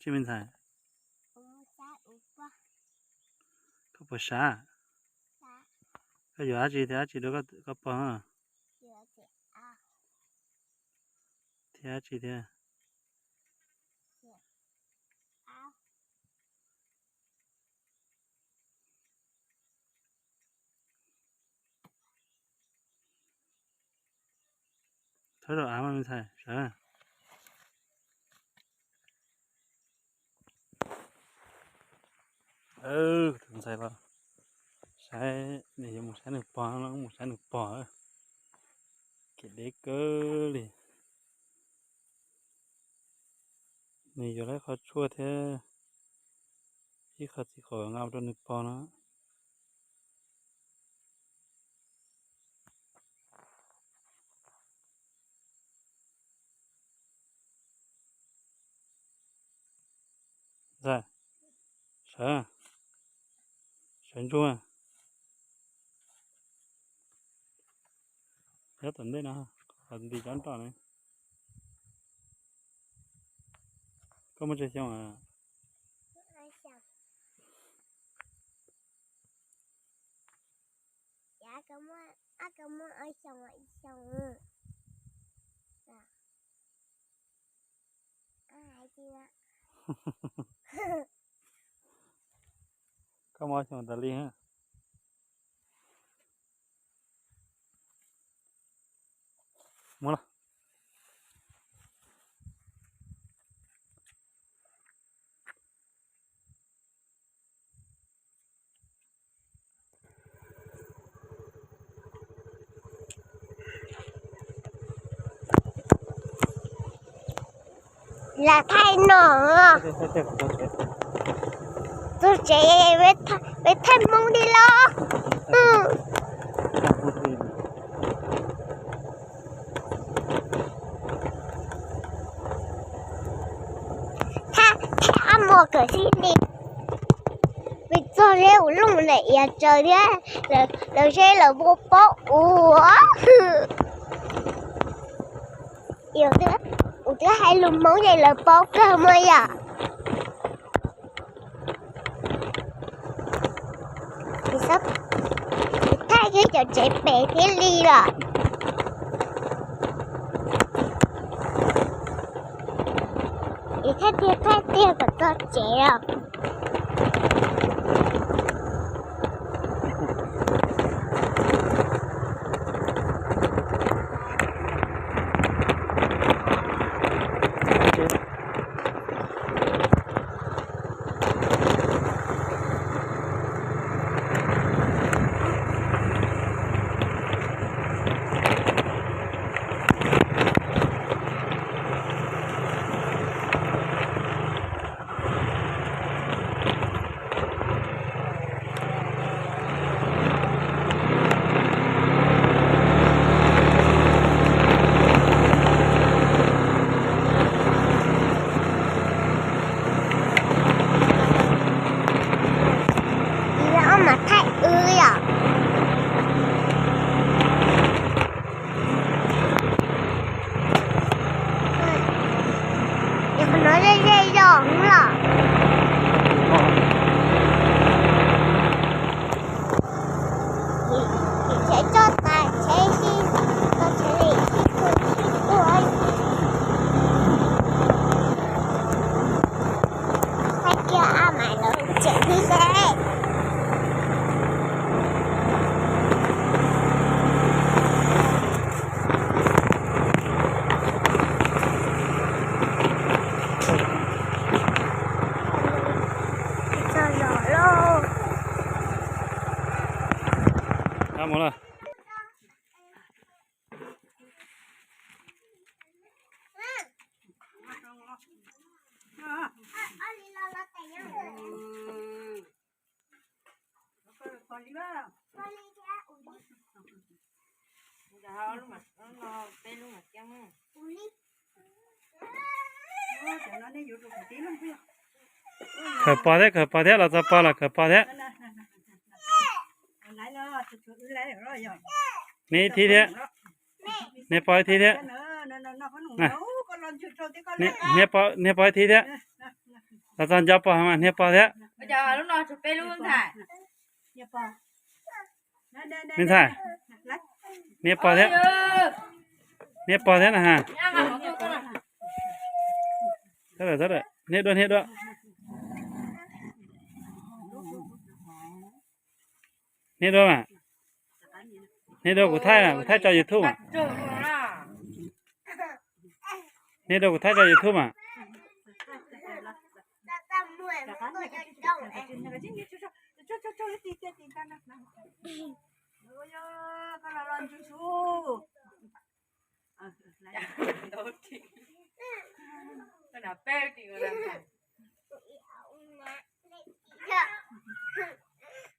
Tsis me ntxhais, koj puas sab? Koj yuav dab tsi thiab dab tsi rau koj pog? Thiab dab tsi thiab? Thawb rau av mas me ntxhais sawv. Tus ntxhais los saib, nws yuav mus saib nws pog no, mus saib nws pog. Kev deb kawg li. Nws yuav lawv qhov tshuaj thiab ib qho txiv qaum nqa rau nws pog no. Sawv, sawv ntsuag. Nyob tom ntej no, qhov nti cov nroj ne. Koj muaj tsawg xyoo? Koj muaj xyoo tas li. Muab los. Lam thaij no. Txog tsev peb thaij Hmoob li los. Thaij, thaij ab mos kawm xib li. Vim txog zeb ua looj daim iav tsaws thiab, lawv zeb lawv paub paub ua. Kuv twb hais lus Hmoob ces lawv paub kawg mas yom. Thaij kiag cov tsev pem thiaj li lawm. Es thaij tiag thaij tiag kom txog tsev os. Ob mas thaij wb yom. Qhov no ze ze zog los. Tsheb tso tas tsheb sib, tau tsheb li sib tug sib tug. Thaij kiag ab mas lawv tseem li seb. Txog zos lauj. Ab mus lawm. Khaws pog thiab, khaws pog thiab, los txog pog los khaws pog thiab. Neb ib thib thiab. Neb pog ib thib thiab. Neb pog ib thib thiab. Los txog nco pog mas hnia pog thiab. Ua cas lub no tshuav peb lub ntxhais? Me ntxhais, hnia pog thiab. Hnia pog thiab na ha. Hnia dua, hnia dua. Hnia dua mas. Hnia dua kuv thaij, kuv thaij tso YouTube mas. Hnia dua kuv thaij tso YouTube mas.